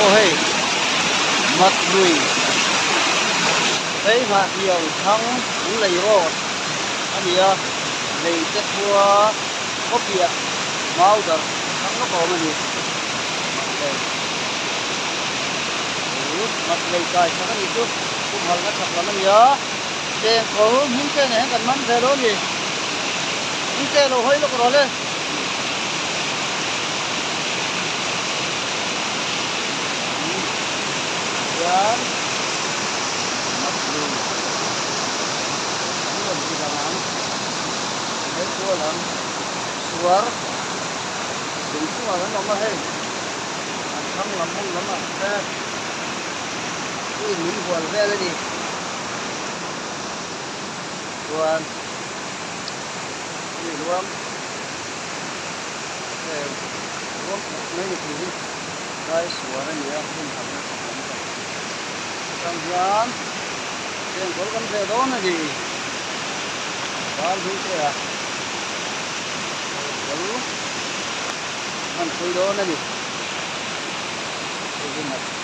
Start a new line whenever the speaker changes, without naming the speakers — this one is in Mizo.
Aw hei mat lui phei nghah hliau thlang Lunglei road a ni a, lei te khua khawpiah mau darh thlang lawk a awm a ni. Mat lei mat lei kai chak a nih chu humhalna chak lam a ni a, chengkawl hming te nen hian kan man ve dawn a ni. Hming te lo hawi lawk rawh le. Hian mat lui an rawn ti lang ang he kual ang suar lung chungah kan awm a hei an thlang lam hmun lam ah te in min hual vel a ni chuan hei ruam heng ruam puk mai ni tih hi lai suar a ni a hmun harhna chak lam pang atang hian cheng kawr kan hreh dawn a ni val hming te a kawr hman pui dawn a ni hei hi mat.